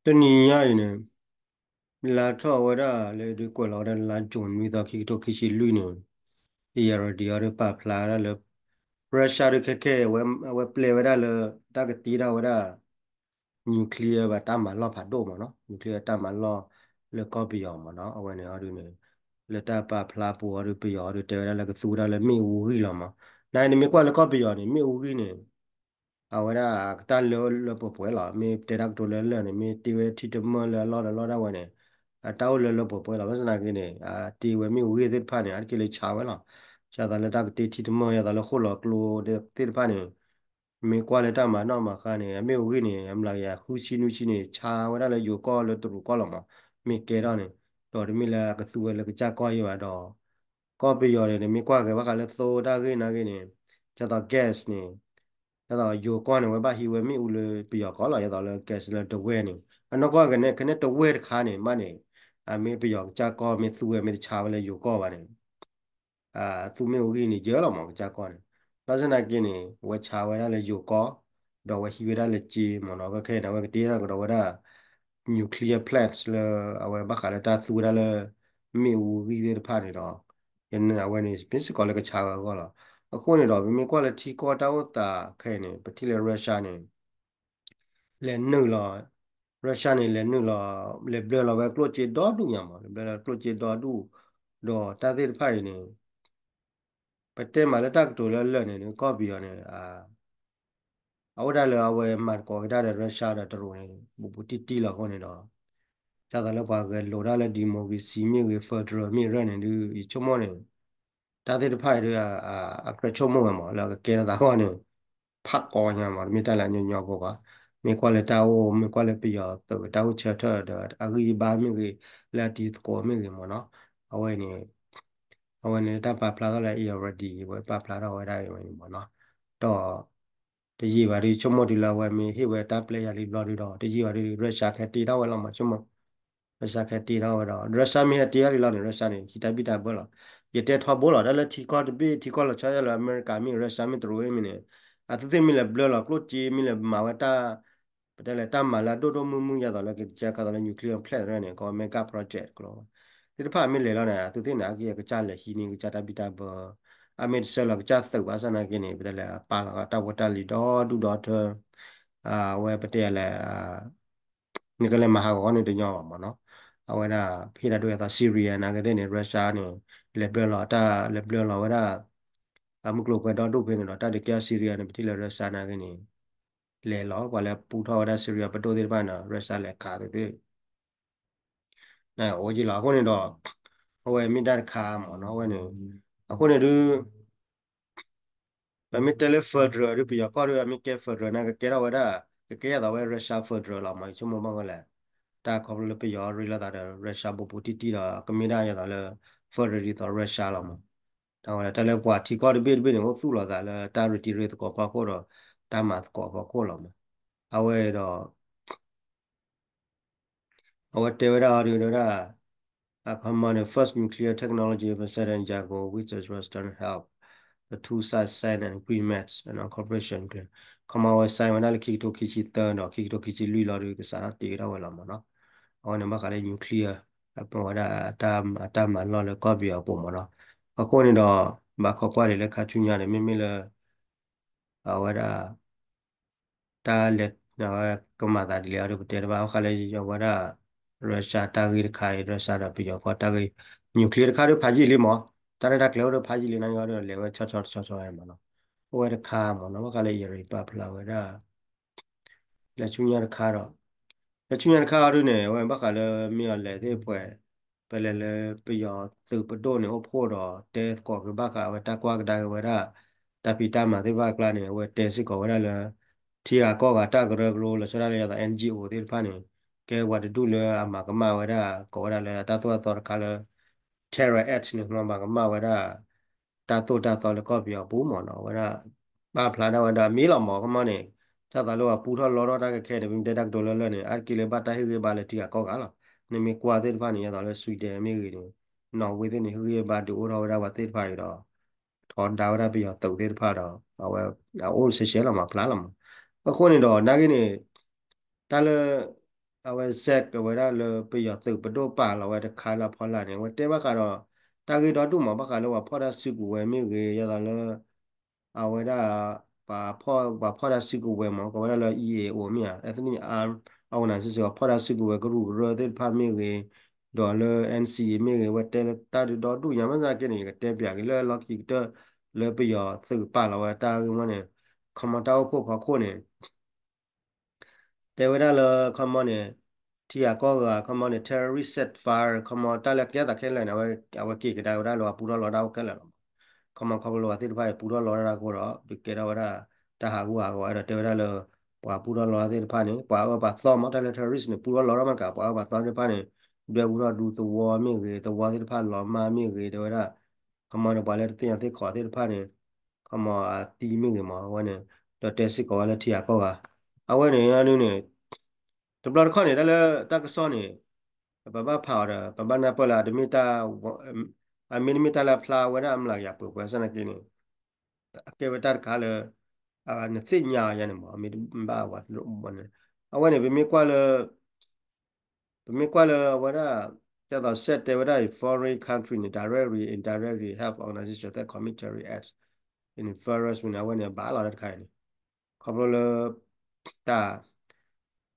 တနံၤညါအံၤန့ၣ် လါထီၣ်ဝဲဒၣ်လၢဒုးကွဲးလီၤဝဲဒၣ်လါ June နွံသီ ခံကထိခံဆံလွံၢ်န့ၣ် Iranian အီၤဒုးပာ်ဖျါဒၣ်လၢ Russia ဒုးခဲခဲအံၤ အဝဲပျဲဝဲဒၣ်လၢ တၢ်ကတ့ထီၣ်ဝဲဒၣ် nuclear ဘၣ်တၢ်မၤလီၢ်ဖးဒိၣ်မ့ၢ်နီၤ nuclear တၢ်မၤလီၢ်လၢကီၢ်ပယီၤမ့ၢ်နီၤ အဝဲန့ၣ်အီၤဒုးန့ၣ် လၢတၢ်ပာ်ဖျါပူၤအီၤဒုး ပယီၤအီၤဒုးတဲဝဲဒၣ်လၢကသူဝဲဒၣ်လၢမ့ၣ်အူဂံၢ်လီၤမ့ၢ် နန့ၣ်မ့ၢ်ကွၢ်လၢကီၢ်ပယီၤန့ၣ် မ့ၣ်အူဂံၢ်န့ၣ် အဝဲဒၣ်ကတၢ်လၢလၢပှဲၤပှဲၤလီၤ မ့ၢ်တဲတၢ်ကတိၤလၢလၢာ်န့ၣ် မ့ၢ်တ့ဝဲထံတမၢၢ်လၢအလီၢ်ဒီးလီၢ်ဒၣ်ဝဲန့ၣ် အတၢ်အိၣ်လၢလၢပှဲၤပှဲၤလီၤ ဘၣ်ဆၣ်သနာ်က့န့ၣ် အတ့ဝဲမ့ၣ်အူဂံၢ်သ့ၣ်တဖၣ်န့ၣ် အါတက့ၢ်လၢဆါဝဲလီၤ ဒ်သိးလၢတၢ်ကတ့ထံတမၢၢ် ဒ်သိးလၢဃိၣ်လီၤကျိသ့ၣ်တဖၣ်န့ၣ် မ့ၢ်ကွၢ်လၢတၢ်မၤနီၣ်မၤဃါန့ၣ် အမ့ၣ်အူဂံၢ်န့ၣ် အမျးကယၤဃုဆံနွံဆံန့ၣ် ဆါဝဲဒၣ်လၢယိၤကီၢ်လၢတရူးကီၢ်လီၤမး မ့ၢ်ကဲထီၣ်န့ၣ် ဒီးတမ့ၢ်လၢအကသူဝဲလၢကစၢ်ကီၢ်ယံၤဘၣ်ဒီး ကီၢ်ပယီၤန့ၣ် နမ့ၢ်ကွၢ်က့ၤဘၣ်ဃးလၢသိတၢ်ဂ့ၢ်နာ်ဂ့ၢ်န့ၣ် ဒ်သိး gas န့ၣ် ဒ်သိးယိၤကီၢ်န့ၣ် ဝဲဘၣ်ဟံးဝဲမ့ၣ်အူလၢပယီၤကီၢ်လီၤ ဒ်သိးလၢ gas လၢတဝဲၢ်န့ၣ် အနီၢ်ကီၢ်ကနဲ ကနဲတဝဲၢ်တခါန့ၣ် ဘၣ်န့ၣ် အမ့ၢ်ပယီၤကစၢ်ကီၢ်မ့ၢ်သူဝဲမ့ၢ်တဆါဝဲလၢယိၤကီၢ်ဘၣ်န့ၣ် သူမ့ၣ်အူဂံၢ်န့ၣ်ယၢလီၤမးကစၢ်ကီၢ်န့ၣ် ဘၣ်ဆၣ်သနာ်က့န့ၣ် ဝဲဆါဝဲဒၣ်လၢယိၤကီၢ် ဒီးဝဲဟံးဝဲဒၣ်လၢကၠ့မ့ၢ်နီၤ ခဲခဲန့ၣ် အဝဲကတ့ထီၣ်ကဒီးဝဲဒၣ် nuclear plant လၢအဝဲဘၣ်ဃးလၢတၢ်သူဝဲဒၣ်လၢ မ့ၣ်အူဂံၢ်သ့ၣ်တဖၣ်န့ၣ်ဒီး အဝဲန့ၣ် မ့ၢ်စ့ၢ်ကီးလၢကဆါဝဲအဂီၢ်လီၤ. အဃိန့ၣ်ဒီး ပမ့ၢ်ကွၢ်လၢထံကီၢ်တၢ်အိၣ်သးခဲအံၤန့ၣ် ပထံၣ်လၢ Russia န့ၣ် လဲၤနုာ်လီၤ Russia န့ၣ် လဲၤနုာ်လီၤ လဲၤဘျၢလီၤဝဲကျိၣ်စ့ဒီဒူၣ်ညါမး လဲၤဘျၢလီၤကျိၣ်စ့ဒီဒူၣ် ဒီးတၢ်သ့ၣ်တဖၣ်အံၤန့ၣ် ပတဲမးလၢတၢ်ကတိၤလၢလၢာ်န့ၣ် ကီၢ်ပယီၤန့ၣ် အအိၣ်ဒၣ်လၢအဝဲမၤသကိးက့ၤတၢ်ဒီး Russia ဒီးတရူးန့ၣ် ဘူးဘူးတံၢ်တံၢ်လီၤအဃိန့ၣ်ဒီး ဒ်သိးလၢပှၤဂဲၤလိာ်တၢ်လၢ democracy မ့ၢ်ဂ့ၤ federal မ့ၢ်ဂ့ၤန့ၣ်ဒုး ယဆိကမိၣ်န့ၣ် တၢ်သ့ၣ်တဖၣ်အံၤဒုး အကြၢးဆိကမိၣ်ဝဲမး လၢကကဲထီၣ်သးအဂီၢ်န့ၣ် ဖးကီညါမး တမ့ၢ်တၢ်လၢအညီညီဖိဘၣ်. မ့ၢ်ကွၢ်လၢတၢ်အိၣ် မ့ၢ်ကွၢ်လၢပယီၤသုးတၢ်အိၣ်ဆၢထၢၣ်ဒီး အဂံၢ်အဘါမ့ၢ်ဂ့ၤ လၢအတံၤသကိးမ့ၢ်ဂ့ၤမးနီၤ အဝဲန့ၣ် အဝဲန့ၣ်တၢ်ပာ်ဖျါထီၣ်လၢ Iranian ဝဲပာ်ဖျါထီၣ်ဝဲဒၣ်အံၤဝဲန့ၣ်မးနီၤ ဒီး တယံာ်ဘၣ်ဒုး ဆိကမိၣ်တုၤလၢအဝဲမ့ၢ်ဟ့ၣ်ဝဲတၢ်ပျဲယၤလံဘျီဒုးဒီး တယံာ်ဘၣ်ဒုး Russia ကဟဲတ့ထီၣ်ဝဲလီၤမး ဆိကမိၣ် Russia ကဟဲတ့ထီၣ်ဝဲဒီး Russia မ့ၢ်ဟဲတ့ထီၣ်လံလီၤန့ၣ် Russia န့ၣ် ဟံးတၢ်ဘံၣ်တၢ်ဘၢလီၤ. ယတဲထီဘိလီၤ တၢ်လၢထံကီၢ်တဘ့ၣ် ထံကီၢ်လီၤဆီဒၣ်လၢအမဲရကၤမ့ၢ် Russia မ့ၢ်တရူးမ့ၢ်န့ၣ် အသုသ့ၣ်မ့ၢ်လဲၤဘျၢလီၤကျိၣ်စ့ မ့ၢ်လဲၤမၤဝဲတၢ် ပတဲလဲၤတၢ်မၤလၢအဒိၣ်ဒိၣ်မုၢ်မုၢ် ဒ်သိးလၢကစၢ်ခါသိးလၢ nuclear plant န့ၣ် ကီး mega project ကျိၤ သ့ၣ်တဖၣ်မ့ၢ်လဲၤလီၤန့ၣ် အသုသ့ၣ်န့ၣ် အကကစၢ်လဲၤဟံးန့ၢ်ကစၢ်တၢ်ဘံၣ်တၢ်ဘၢ အမ့ၢ်တဆၢလီၤကစၢ်သုးဘၣ်ဆၣ်သနာ်က့န့ၣ် ပတဲလဲၤပာ်လီၤတၢ်ဖိတၢ်လံၤဒီဒူၣ်ဒီထၢ အဝဲပတဲလဲၤ နကလဲၤမၤဟးဂီၤန့ၣ်တညီဘၣ်မးနီၤ အဝဲဒၣ် ဟ့ၣ်တၢ်ဒိၣ်ယၤသိး Syria နာ်က့သ့ၣ်န့ၣ် Russia န့ၣ် လဲၤဘျၢလီၤတၢ် လဲၤဘျၢလီၤဝဲဒၣ် အမုၢ်ကျိၤဝဲၤကွာ်ဒီဒူၣ်ဖဲန့ၣ်ဒီး တၢ်ဒုးကဲထီၣ် Syria န့ၣ် ပထံၣ်လၢ Russia နာ်က့န့ၣ် လဲၤလီၤ ပှၤလၢပူထီၣ်ဝဲဒၣ် Syria ပဒိၣ်သ့ၣ်တဖၣ်န့ၣ် Russia လဲၤခးသ့ၣ်သ့ၣ် အိၣ်က့ၤလီၤ အဃိန့ၣ်ဒီး အဝဲမ့ၢ်တၢ်တခါမးနီၤ အဝဲန့ၣ် အဃိန့ၣ်ဒုး ပမ့ၢ်တဲလၢ federal ဒုး ပယီၤကီၢ်ဒုး အမ့ၢ်ကဲ federal န့ၣ် ကကဲထီၣ်ဝဲဒၣ် ကကဲယၤသိးဝဲ Russia federal လီၤမး ယဆိကမိၣ်ဘၣ်ဝဲလဲၣ် တၢ်ခီဖျိလၢပယီၤရ့လိာ်သးဒီး Russia ဘူးဘူးတံၢ်တံၢ်ဒီး ကမ့ၢ်ဒၣ်ယၤသိးလၢ federal ဒ်သိး Russia လီၤမး တၢ်ဝဲဒၣ်တၢ်လၢပှၤထံကီၢ်တဘ့ၣ်တဘ့ၣ်န့ၣ် အိၣ်သူၣ်လီၤသးလၢတၢ်ရ့တံၤရ့သကိးဖီခိၣ်ဒီး တၢ်မၤသကိးဖီခိၣ်လီၤမး အဝဲဒီး အဝဲတဲဝဲဒၣ်အီၤဒုးဝဲဒၣ် အခီမီန့ၣ် first nuclear technology facility in Yangon with the Western help. The two sides signed an agreement on cooperation. ခီမီဝဲ sign ဝဲဒၣ်လၢခံကထိခံဆံသၢဒီး ခံကထိခံဆံလွံၢ်လီၤဒုး ကစးထီၣ်တ့ကဒီးဝဲလီၤမးနီၤ. အဝဲန့ၣ်ဘၣ်ဃးလၢ nuclear အဝဲဒၣ် အတၢ်မၤလီၢ်လၢကီၢ်ပယီၤအပူၤမးနီၤ. အဃိန့ၣ်ဒီး ဘၣ်ခိးကွၢ်ဒံးလၢခါဆူညါန့ၣ် မ့မ့ၢ်လၢ အဝဲဒၣ် တၢ်လဲၤ အဝဲကမၤသးဒ်လဲၣ်အီၤဒုး ပတဲတဘၣ် ဘၣ်ဃးလၢအဝဲဒၣ် Russia တၢ်ဂ့ၢ်တခါအံၤ Russia ဒီးပယီၤကီၢ်တၢ်ဂ့ၢ် nuclear တခါဒုးဖးယံာ်လံမး တၢ်ရဲၣ်တၢ်ကျဲၤအိၣ်ဒုးဖးယံာ်လံ နာ်က့အီၤဒုးလဲၤဝဲဆီဆီတဆီဆီမးနီၤ အိၣ်ဝဲတခါမးနီၤ ဘၣ်ဃးလၢ Iran ပာ်ဖျါဝဲဒၣ် လဲၤဆူညါတခါဒီး လဲၤဆူညါတခါအီၤဒုးန့ၣ် အဝဲဘၣ်ဃးလၢမ့ၢ်အီၤလဲၤသ့ၣ်ပှဲၤ ပလဲၤလၢပယီၤသုးပဒိၣ်န့ၣ် အိၣ်ဖှိၣ်ဒီးတဲသကိးက့ၤဘၣ်ဃးဝဲတၢ်ကွၢ်ကဒါက့ၤဝဲဒၣ် တၢ်ဖံးတၢ်မၤသ့ၣ်တဖၣ်အကျါန့ၣ် အဝဲတဲစ့ၢ်ကီးဝဲဒၣ်လၢ ထံဂၤကီၢ်ဂၤတၢ်ကရၢကရိလီၤဆီဒၣ်တၢ်လၢယၤသိး NGO သ့ၣ်တဖၣ်န့ၣ် ကဲပှၤတဒူၣ်လၢအမၤကမၣ်ဝဲဒၣ် ကိးဝဲဒၣ်လၢအတၢ်သိၣ်တၢ်သီတခါလၢ Terror Act န့ၣ် မၤကမၣ်ဝဲဒၣ် တၢ်သိၣ်တၢ်သီလၢကီၢ်ပယီၤပူၤမးနီၤ အဝဲဒၣ် ပာ်ဖျါဒၣ်ဝဲဒၣ်မ့ၢ်လီၤမး ခီမီန့ၣ် တၢ်သးလၢပှၤပူထီၣ်လီထီၣ်တၢ်ခဲခဲန့ၣ် ပမ့ၢ်တဲတၢ်ကတိၤလၢလၢာ်န့ၣ် အါတက့ၢ်လၢဘၣ်တၢ်ဟ့ၣ်ဂံၢ်ဘါလၢထံဂၤကီၢ်ဂၤလီၤ. နမ့ၢ်ကွၢ်သ့ၣ်တဖၣ်န့ၣ် ယၤသိးလၢ Sweden မ့ၢ်ဂ့ၤန့ၣ် Norway သ့ၣ်န့ၣ် ဟ့ၣ်ဂံၢ်ဘါဒုးအိၣ်ထီၣ်ဝဲဒၣ်ပှၤသ့ၣ်တဖၣ်အံၤဒီး ထီဒါဝဲဒၣ်ပယီၤသုးသ့ၣ်တဖၣ်ဒီး အဝဲ အအိၣ်စဲးစဲးလီၤမးဖျါလီၤမး. အဃိန့ၣ်ဒီး နာ်က့န့ၣ် တၢ်လၢ အဝဲ Zach အဝဲဒၣ်လၢပယီၤသုးပဒိၣ်ပာ်လီၤဝဲတခါလၢအဖီလာ်န့ၣ် အဝဲတဲဘၣ်ဃးဒီး တၢ်ဂ့ၢ်ဒီဒူၣ်မး ဘၣ်ဃးလၢပှၤဖီၣ်တၢ်စုကဝဲၤမ့ၢ်ဂ့ၤ ယသးလၢ အဝဲဒၣ် ပှၤဖီၣ်တၢ်စုကဝဲၤမး ကိးဝဲဒၣ်လၢ E A O မ့ၢ်ဧါ Ethnic Armed Organization ပှၤဖီၣ်တၢ်စုကဝဲၤကရူၢ်ကရၢသ့ၣ်တဖၣ်မ့ၢ်ဂ့ၤ ဒီးလၢ N C A မ့ၢ်ဂ့ၤ အဝဲတဲလၢတၢ်ဒုးဒီဒူၣ်ညါ မ့ၢ်သနာ်က့န့ၣ် ယကတဲပျးက့ၤလၢလီၢ်ခံကတၢၢ် လၢပယီၤသုးပာ်လီၤဝဲတၢ်ဂ့ၢ်မ့ၢ်န့ၣ် ခီမီတၢ်အိၣ်ဖှိၣ်ဖီခိၣ်န့ၣ် တဲဝဲဒၣ်လၢ ခီမီန့ၣ် ထံဂၤကီၢ်ဂၤ ခီမီန့ၣ် terrorist set fire ခီမီတၢ်လၢကဲသးခဲလၢာ်န့ၣ် အဝဲက့ၤကဒါဝဲဒၣ်လၢပှၤပူထီၣ်လီၤတၢ်အိၣ်ခဲလၢာ်လီၤ. ခီမီခီဖျိလၢပှၤသ့ၣ်တဖၣ်အံၤပူထီၣ်လီၤတၢ်အဃိဒီး ဒုးကဲထီၣ်ဝဲဒၣ် တၢ်ဟးဂူာ်ဟးဂီၤဝဲဒီးတဲဝဲဒၣ်လၢ ပှၤပူထီၣ်လီၤတၢ်သ့ၣ်တဖၣ်န့ၣ် ပှၤအၢပှၤသီမး တၢ်လၢ terrorist န့ၣ် ပူထီၣ်လီၤတၢ်မးတကး ပှၤအၢပှၤသီသ့ၣ်တဖၣ်န့ၣ် ဒွဲၣ်အူထီၣ်ဒူသဝီမ့ၢ်ဂ့ၤ သဝီသ့ၣ်တဖၣ်လီၤမၢ်မ့ၢ်ဂ့ၤ တဲဝဲဒၣ် ခီမီန့ၣ် ပှၤလၢတသ့ၣ်ညါသ့ၣ်ခီသ့ၣ်တဖၣ်န့ၣ် ခီမီအသံမ့ၢ်ဂ့ၤမး အဝဲန့ၣ် ဒီးတဲစ့ၢ်ကီးဝဲလၢထံဂၤကီၢ်ဂၤ အဝဲန့ၣ်န့ၣ် တဘျီတခီၣ်န့ၣ် တၢ်လၢတၢ်ကစီၣ်န့ၣ် ပဘၣ်ဖးအီၤဒီး ပဘၣ်နၢ်ပၢၢ်လၢအတမ့ၢ်တၢ် အမ့တမ့ၢ်တၢ်လၢအဖျါဝဲဒၣ်အမျးကယၤပှဲၤပှဲၤ ဘၣ်ဆၣ်သနာ်က့န့ၣ် အကဲဝဲတၢ်တခါလၢ နသ့ၣ်ညါအီၤယါန့ၣ်မး မ့ၢ်တဘၣ်ဝဲန့ၣ် အဝဲန့ၣ် ပမ့ၢ်ကွၢ်လၢ ပမ့ၢ်ကွၢ်လၢအဝဲဒၣ် ကသိးစဲးတဲဝဲဒၣ်အံၤ foreign country န့ၣ် directly indirectly help organization that commit terrorist acts in the various န့ၣ် အဝဲန့ၣ် ဘၣ်လီၤတၢ်တခါအံၤန့ၣ် ခီဖျိလၢ တၢ်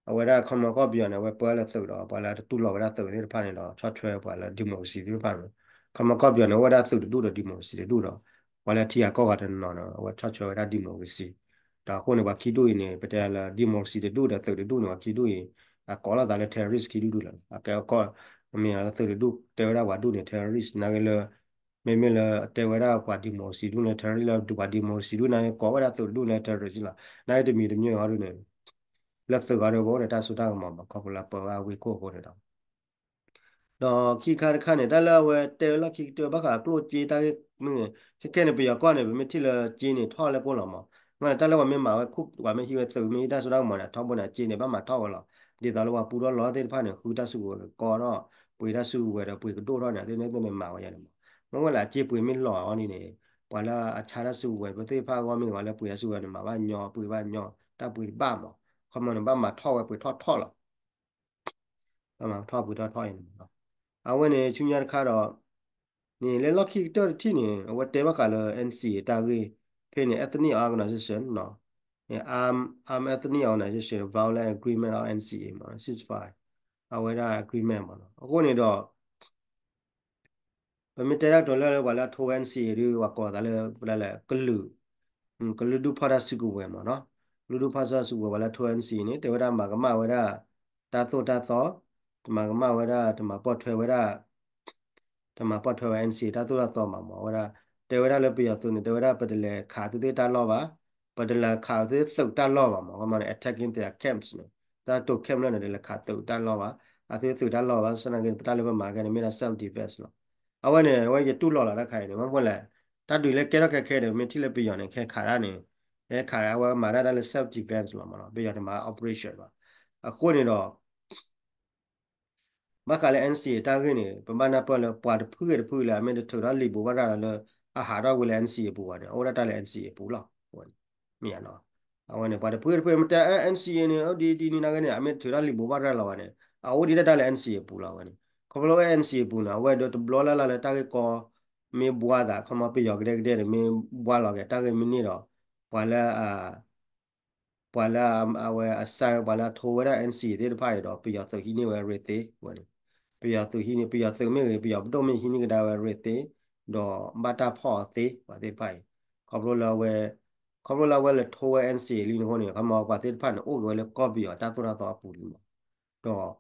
အဝဲဒၣ်ခီမီကီၢ်ပယီၤန့ၣ် အဝဲပၢလၢသုးဒီး ပှၤလၢတတူၢ်လိာ်ဝဲဒၣ်သုးသ့ၣ်တဖၣ်န့ၣ်ဒီး ဆီၣ်ထွဲပှၤလၢ democracy သ့ၣ်တဖၣ်န့ၣ် ခီမီကီၢ်ပယီၤန့ၣ် အိၣ်ဝဲဒၣ်သုးတဒူၣ်ဒီး democracy တဒူၣ်ဒီး ပှၤလၢထံဂၤကီၢ်ဂၤတနီၤနီၤန့ၣ် အဝဲဆီၣ်ထွဲဝဲဒၣ် democracy ဒီးအဃိန့ၣ် ပှၤခံဒူၣ်အံၤန့ၣ် ပတဲလၢ democracy တဒူၣ်ဒီးသုးတဒူၣ်န့ၣ် ပှၤခံဒူၣ်အံၤ အကိးလိာ်သးလၢ terrorist ခံဒူၣ်ဒူၣ်လီၤ. အကဲကီၢ် မ့ၢ်လၢသုးတဒူၣ် တဲဝဲဒၣ်ပှၤဒူၣ်န့ၣ် terrorist နာ်က့လၢ မ့မ့ၢ်လၢတဲဝဲဒၣ်ပှၤ democracy ဒူၣ်န့ၣ် terrorist လၢဒုးပှၤ democracy ဒူၣ်နာ်က့ ကိးဝဲဒၣ်သုးတဒူၣ်န့ၣ် terrorist လီၤ. နာ်က့တမံၤတမံၤအီၤဒ်န့ၣ် လၢသုးဂီၢ်ဒီးပအိၣ်ဒီးတၢ်စိတၢ်ကမီၤမး ခီဖျိလၢပၢဝဲအဝ့ၢ်ခိၣ်အဃိန့ၣ်ဒီး ဒီးခံခါတခါန့ၣ် တၢ်လၢအဝဲတဲဝဲလီၢ်ခံကတၢၢ် ဘၣ်ဃးကျိၣ်စ့တၢ်ဂ့ၢ်မ့ၢ်ဂ့ၤ ခဲခဲန့ၣ် ပယီၤကီၢ်န့ၣ် ပမ့ၢ်ထံၣ်လၢစ့န့ၣ်ထီၣ်လၢကိၢ်လီၤမး မ့ၢ်လၢတၢ်လၢပှၤမ့ၢ်မၤဝဲခိၣ် ပှၤမ့ၢ်ဟံးဝဲသုးမ့ၢ်ဟံးတၢ်စိတၢ်ကမီၤန့ၣ် ထီဘိန့ၣ် အစ့န့ၣ် ဘၣ်မၤထီၣ်ဝဲလီၤ. ဒ်သိးလၢပှၤပူထီၣ်လီၤသ့ၣ်တဖၣ်န့ၣ် ဃုတၢ်စုကဝဲၤကီထီၣ် ပှ့ၤတၢ်စုကဝဲၤဒီးပှ့ၤကဒိၣ်ထီၣ်န့ၣ် သ့ၣ်န့ၣ်သ့ၣ်န့ၣ်မၤဝဲယါန့ၣ်မး မ့ၢ်ဝဲလၢအစ့ပှ့ၤမ့ၢ်လီၤအီၤန့ၣ်န့ၣ် ပှၤလၢအဆါတၢ်စုကဝဲၤ ပသ့ၣ်တဖၣ်အဂီၢ်မ့ၢ်ဂ့ၤ ပှၤလၢပှ့ၤတၢ်စုကဝဲၤန့ၣ် မၤဘၣ်ညီ ပှ့ၤဘၣ်ညီ တၢ်ပှ့ၤတဘၣ်မး ခီမီန့ၣ် ဘၣ်မၤထီၣ်ဝဲပှ့ၤထီၣ်ထီၣ်လီၤ ဘၣ်မၤထီၣ်ပှ့ၤထီၣ်ထီၣ်အံၤန့ၣ်မး အဝဲန့ၣ်ဆူညါတခါဒီး န့ၣ်လၢလီၢ်ခံကတၢၢ်တထံၣ်န့ၣ် အဝဲတဲဘၣ်ဃးလၢ N C A တၢ်ဂ့ၢ် ဖဲန့ၣ် ethnic organization န့ၣ် arm arm ethnic organization violent agreement or N C A မး ceasefire အဝဲဒၣ် agreement မး အဃိန့ၣ်ဒီး ပမ့ၢ်တဲတၢ်ကတိၤလၢပှၤလၢအထိဝဲ N C A ဒီး ပှၤကိးသးလၢ ပှၤလၢကလုာ် ကလုာ်ဒူၣ်ဖီၣ်တၢ်စုကဝဲၤမးနီၤ ကလုာ်ဒူၣ်ဖီၣ်တၢ်စုကဝဲၤ ပှၤလၢအထိ N C A န့ၣ် တဲဝဲဒၣ်မၤကမၣ်ဝဲဒၣ် တၢ်သိၣ်တၢ်သီ တမၤကမၣ်ဝဲဒၣ် တမၤပိာ်ထွဲဝဲဒၣ် တမၤပိာ်ထွဲဝဲ N C A တၢ်သိၣ်တၢ်သီမးမး အဝဲဒၣ် တဲဝဲဒၣ်လၢပယီၤသုးန့ၣ် တဲဝဲဒၣ်ပတလဲၤခးသုသ့ၣ်တၢ်လီၢ်ဘၣ် ပတလဲၤခးသုသုးတၢ်လီၢ်ဘၣ်မး ခီမီန့ၣ် attacking their camps န့ၣ် တၢ်တိာ် camp လၢန့ၣ် တလဲၤခးသုးတၢ်လီၢ်ဘၣ် အသုသုးတၢ်လီၢ်ဘၣ် ဘၣ်ဆၣ်သနာ်က့န့ၣ် ပတၢ်လၢပမၤကဲန့ၣ် မ့ၢ်ဒၣ် self defense လီၤ အဝဲန့ၣ် အဝဲယတူၢ်လိာ်လီၤတၢ်ခါအံၤန့ၣ် မ့ၢ်မ့ၢ်လဲၣ် တၢ်ဒုးလၢကဲထီၣ်ခဲခဲန့ၣ် မ့ၢ်ထံၣ်လၢပယီၤန့ၣ် ခဲခးတၢ်န့ၣ် ခဲခးအဝဲမၤတၢ်တၢ်လၢ self defense လီၤမးနီၤ ပယီၤတမၤ operation ဘၣ် အဃိန့ၣ်ဒီး ဘၣ်ဃးလၢ N C A တၢ်ဂ့ၢ်န့ၣ် ပဘၣ်နၢ်ပၢၢ်လၢပှၤတဖုဂ့ၤတဖုလၢအမ့ၢ်တထုးထီၣ်လံာ်ဘိးဘၣ်ရၤလီၤလၢ အဟးထီၣ်ဝဲလၢ N C A အပူၤဘၣ်န့ၣ် အအိၣ်ဒၣ်တၢ်လၢ N C A အပူၤလီၤ မ့ၢ်ဧါနီၤ အဝဲန့ၣ် ပှၤတဖုဂ့ၤတဖုမ့ၢ်တဲ N C A န့ၣ် အိၣ်ဒ်ဒ်န့ၣ်နာ်က့န့ၣ် အမ့ၢ်တထုးထီၣ်လံာ်ဘိးဘၣ်ရၤလီၤဘၣ်န့ၣ် အအိၣ်ဒံးဒၣ်တၢ်လၢ N C A အပူၤလီၤဝဲန့ၣ် ခီဖျိလၢဝဲ N C A အပူၤန့ၣ် အဝဲဒီးတဘျီလၢ်လၢ်လၢတၢ်ဂ့ၢ်ကီ မ့ၢ်ဘှါသး ခီမီပယီၤကဒဲကဒဲန့ၣ် မ့ၢ်ဘှါလီၤက့ၤတၢ်ဂ့ၢ်မ့ၢ်န့ၢ်ဒီး ပှၤလၢ ပှၤလၢအဝဲအစၢ် ပှၤလၢအထိဝဲဒၣ် N C A သ့ၣ်တဖၣ်အံၤဒီး ပယီၤသုးဟံးန့ၢ်ဝဲရ့သ့ဝဲန့ၣ် ပယီၤသုးဟံးန့ၢ် ပယီၤသုးမ့ၢ်ဂ့ၤ ပယီၤပဒိၣ်မ့ၢ်ဟံးန့ၢ်ကဒါဝဲရ့သ့ ဒီးဘၣ်တၢ်ဖီၣ်အီၤသ့ ပှၤသ့ၣ်တဖၣ်အံၤ ခီဖျိလၢအဝဲ ခီဖျိလၢအဝဲလဲၤထိဝဲ N C A လံန့ၣ်အဃိန့ၣ် ခီမီပှၤသ့ၣ်တဖၣ်န့ၣ် အိၣ်က့ၤဝဲလၢကီၢ်ပယီၤတၢ်သိၣ်တၢ်သီအပူၤလံမး ဒီး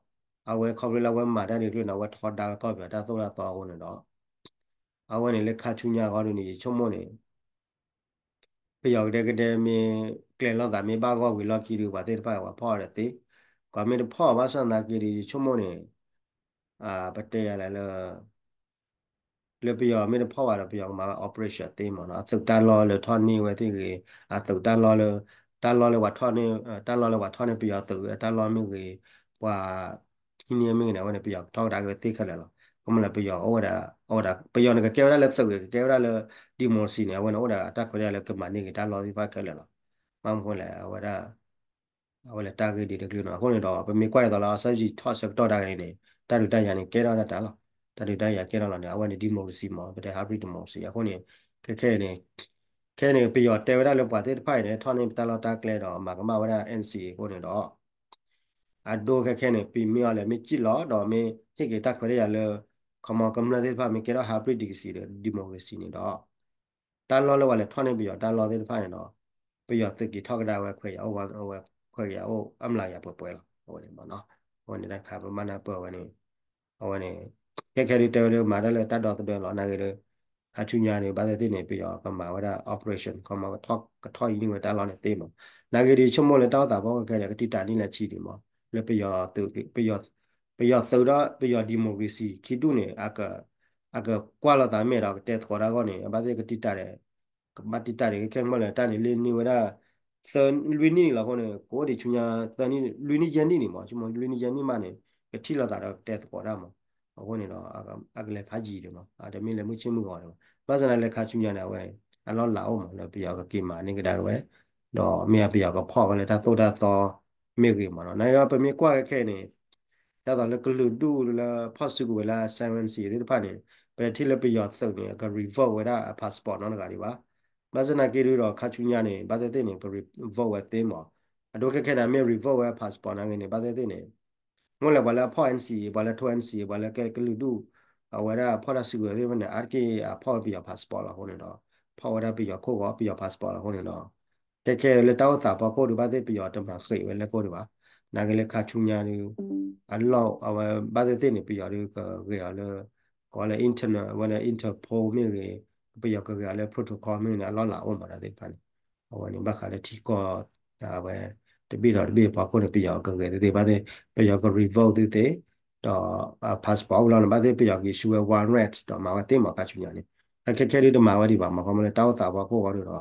အဝဲခီဖျိလၢအဝဲမၤတၢ်ဒ်န့ၣ် အဝဲထီဒါဝဲကီၢ်ပယီၤတၢ်သိၣ်တၢ်သီအဃိန့ၣ်ဒီး အဝဲန့ၣ်လၢခါဆူညါအဂီၢ်ဒ်န့ၣ် ယဆိကမိၣ်န့ၣ် ပယီၤကဒဲကဒဲမ့ၢ်ကျဲၤလိာ်သးမ့ၢ်ဘၣ်ဂီၢ်ဝံၤလီၢ်ခံဒီး ပှၤသ့ၣ်တဖၣ်ပှၤဖီၣ်အီၤဒီးသ့, ကွၢ်မ့ၢ်တဖီၣ်ဘၣ်ဆၣ်သနာ်က့ဒီး ယဆိကမိၣ်န့ၣ် ပတဲယၤလဲၣ်လၢ လၢပယီၤမ့ၢ်တဖီၣ်ဘၣ်ဒီး ပယီၤကမၤဘၣ် operation သ့မးနီၤ, အသုးတၢ်လီၢ်လၢထီၣ်န့ၢ်ဝဲသ့ၣ်ဂ့ၤ, အသုးတၢ်လီၢ်လၢ တၢ်လီၢ်လၢပှၤထီၣ်န့ၢ် တၢ်လီၢ်လၢပှၤထီၣ်န့ၢ်ပယီၤသုး တၢ်လီၢ်မ့ၢ်ဂ့ၤ, ပှၤ ဟံးန့ၢ်မ့ၢ်ဂ့ၤန့ၣ် အဝဲန့ၣ် ပယီၤကထီၣ်ကဒါက့ၤဝဲသ့ၣ်ခဲလၢာ်လီၤ. ကမၤလၢပယီၤအိၣ်ဝဲဒၣ် အိၣ်ဝဲဒၣ် ပယီၤန့ၣ် ကကဲဝဲဒၣ်လၢသုးဂ့ၤ ကကဲဝဲဒၣ်လၢ democracy န့ၣ် အဝဲန့ၣ်အိၣ်ဝဲဒၣ်တၢ်ခွဲးတၢ်ယာ်လၢကမၤန့ၢ်က့ၤတၢ်လီၢ်သ့ၣ်တဖၣ်ခဲလၢာ်လီၤ. ဘၣ်မနုၤလဲၣ် အဝဲဒၣ် အဝဲလဲၤတၢ်ဂ့ၢ်ဒ်တကလုာ်နီၤ. အဃိန့ၣ်ဒီး ပမ့ၢ်ကွၢ်အသိးလၢ အစၢ်ယံၤထီၣ်ဆၢကတီၢ်တၢ်ဂ့ၤန့ၣ် တၢ်ဒုးတၢ်ယၤန့ၣ် ကဲထီၣ်တၢ်တၢ်လီၤ. တၢ်ဒုးတၢ်ယၤကဲထီၣ်လီၤန့ၣ် အဝဲန့ၣ် democracy မး ပတဲ hybrid democracy အဃိန့ၣ် ခဲခဲအံၤန့ၣ် ခဲအံၤန့ၣ် ပယီၤတဲဝဲဒၣ်လၢပှၤသ့ၣ်တဖၣ်အံၤန့ၣ် ထီၣ်န့ၢ်ပတၢ်လီၢ်တၢ်ကျဲဒီး မၤကမၣ်ဝဲဒၣ် NCA အဃိန့ၣ်ဒီး အဒိခဲခဲန့ၣ် ပမ့ၢ်အီၤလဲၤမ့ၢ်စံၣ်လီၤ ဒီးမ့ၢ်ဟ့ၣ်က့ၤတၢ်ခွဲးတၢ်ယာ်လၢ ခီမီကမျၢၢ်သ့ၣ်တဖၣ် မ့ၢ်ကဲထီၣ် hybrid democracy ဒီး democracy န့ၣ်ဒီး တၢ်လီၢ်လၢပှၤလဲၤထီၣ်န့ၢ်ပယီၤတၢ်လီၢ်သ့ၣ်တဖၣ်န့ၣ်ဒီး ပယီၤသုးက့ၤထီၣ်ကဒါဝဲခွဲးယာ်အိၣ်ဝဲ ခွဲးယာ်အိၣ်အမျးကယၤပှဲၤပှဲၤလီၤ အဝဲန့ၣ်မ့ၢ်နီၤ. အဝဲန့ၣ်တၢ်တခါပမ့ၢ်နၢ်ပၢၢ်ဝဲန့ၣ် အဝဲန့ၣ် ခဲခဲဒုးတဲဝဲဒၣ်မၤတၢ်လၢတၢ်ဒီသဒၢလီၤ နာ်ဂ့ၤဒီး ခါဆူညါန့ၣ် ဘၣ်သ့ၣ်သ့ၣ်န့ၣ် ပယီၤကမၤဝဲဒၣ် operation ခီမီ ကထီၣ်ယံၤန့ၢ်ဝဲတၢ်လီၢ်န့ၣ်သ့မး. နာ်ဂ့ၤဒီး ဆိကမိၣ်လၢတၢ်အိၣ်သးဖီခိၣ်ခဲခဲဒီး ကတံာ်တာ်န့ၢ်လၢဆံဒံးမး လၢပယီၤသုး ပယီၤသုးဒီးပယီၤ democracy ခံဒူၣ်န့ၣ် အကကွၢ်လိာ်သးမ့ၢ်ဒီးကတဲသကိးတၢ်အဂီၢ်န့ၣ် အဘၣ်သ့ၣ်ကတံာ်တာ်ဒီး ကဘၣ်တံာ်တာ်ဒီး ခဲခဲမုၢ်လၢတၢ်န့ၣ် လ့န့ၢ်ဝဲဒၣ် သၢ လွံၢ်နံၣ်န့ၣ်လီၤအဃိန့ၣ် ကအိၣ်ဒံးဆူညါ သၢနံၣ် လွံၢ်နံၣ်ယဲၢ်နံၣ်န့ၣ်မး ဆိကမိၣ်လွံၢ်နံၣ်ယဲၢ်နံၣ်မးန့ၣ် ကထံၣ်လိာ်သးဒီးကတဲသကိးတၢ်မး. အဃိန့ၣ်ဒီး အကလဲၤဖးယံၤဒံးမး အတမ့ၢ်လဲၤမုၢ်ဆ့ၣ်မုၢ်ဂီၤဒံးမး ဘၣ်ဆၣ်သနာ်က့လၢခါဆူညါန့ၣ် အဝဲ အလီၢ်လၤအိၣ်မးလၢပယီၤကက့ၤမၤန့ၢ်ကဒါက့ၤဝဲ ဒီးမ့ၢ်ပယီၤကဖီၣ်ဝဲလၢတၢ်သိၣ်တၢ်သီမ့ၢ်ဂ့ၤမးနီၤ. နာ်ဂ့ၤပမ့ၢ်ကွၢ်ခဲခဲအံၤန့ၣ် ဒ်သိးလၢကလုာ်ဒူၣ်လၢဖီၣ်စုကဝဲၤလၢ seven C သ့ၣ်တဖၣ်န့ၣ် ပထံၣ်လၢပယီၤသုးန့ၣ် အက revoke ဝဲဒၣ်အ passport နီတဂၤဒံးဘၣ်. ဘၣ်ဆၣ်သနာ်က့ဒီး ခါဆူညါန့ၣ် ဘၣ်သ့ၣ်သ့ၣ်န့ၣ် ပ revoke ဝဲသ့မး. အဒိခဲခဲန့ၣ် မ့ၢ် revoke ဝဲ passport နာ်ဂ့ၤန့ၣ် ဘၣ်သ့ၣ်သ့ၣ်န့ၣ် မ့ၢ်လၢပှၤလၢအဖီၣ် NCA ပှၤလၢထိ NCA ပှၤလၢကဲကလုာ်ဒူၣ် အဝဲဒၣ်ဖီၣ်တၢ်စုကဝဲၤသ့ၣ်တဖၣ်န့ၣ် အါတက့ၢ်အဖီၣ်ဝဲပယီၤ passport လီၤအဃိန့ၣ်ဒီး ဖီၣ်ဝဲဒၣ်ပယီၤခိၣ်ဂီၤ ပယီၤ passport လီၤအဃိန့ၣ်ဒီး ခဲခဲလၢတၢ်အိၣ်သးဖီခိၣ်ဒီး ဘၣ်သ့ၣ်ပယီၤတမၤဃ့းဝဲလၢခိၣ်ဒံးဘၣ်. နာ်က့လၢခါဆူညါဒီး အလီၢ်အဝဲဘၣ်သ့ၣ်သ့ၣ်န့ၣ် ပယီၤဒီးကဂ့ၤအီၤလၢ ကိးလၢ internal အဝဲလၢ Interpol မ့ၢ်ဂ့ၤ ပယီၤကဂ့ၤအီၤလၢ protocol မ့ၢ်ဂ့ၤန့ၣ် အလီၢ်လၤအိၣ်မးတၢ်သ့ၣ်တဖၣ်န့ၣ် အဝဲန့ၣ် ဘၣ်ဃးလၢထံကီၢ် အဝဲ တဘ့ၣ်ဒီးတဘ့ၣ်ဖီခိၣ်န့ၣ် ပယီၤကဂ့ၤသ့ၣ်သ့ၣ် ဘၣ်သ့ၣ် ပယီၤက revoke သ့ၣ်သ့ၣ် ဒီး passport အိၣ်လီၤန့ၣ် ဘၣ်သ့ၣ်ပယီၤက issue ဝဲ warrant ဒီးမၤဝဲသ့မးခါဆူညါန့ၣ် အခဲခဲဒုးတမၤဝဲဒံးဘၣ်မး ခီဖျိလၢတၢ်အိၣ်သးဖီခိၣ်ဂီၤဒီး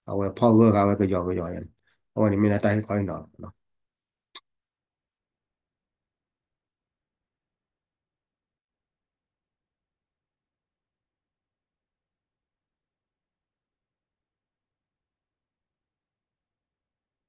အဝဲဖီၣ်ဂၢၢ်ဃာ်ဝဲကယီကယီန့ၣ် အဝဲန့ၣ်မ့ၢ်ဒၣ်တၢ်ဟ့ၣ်ခီဟ့ၣ်နီၤလီၤ.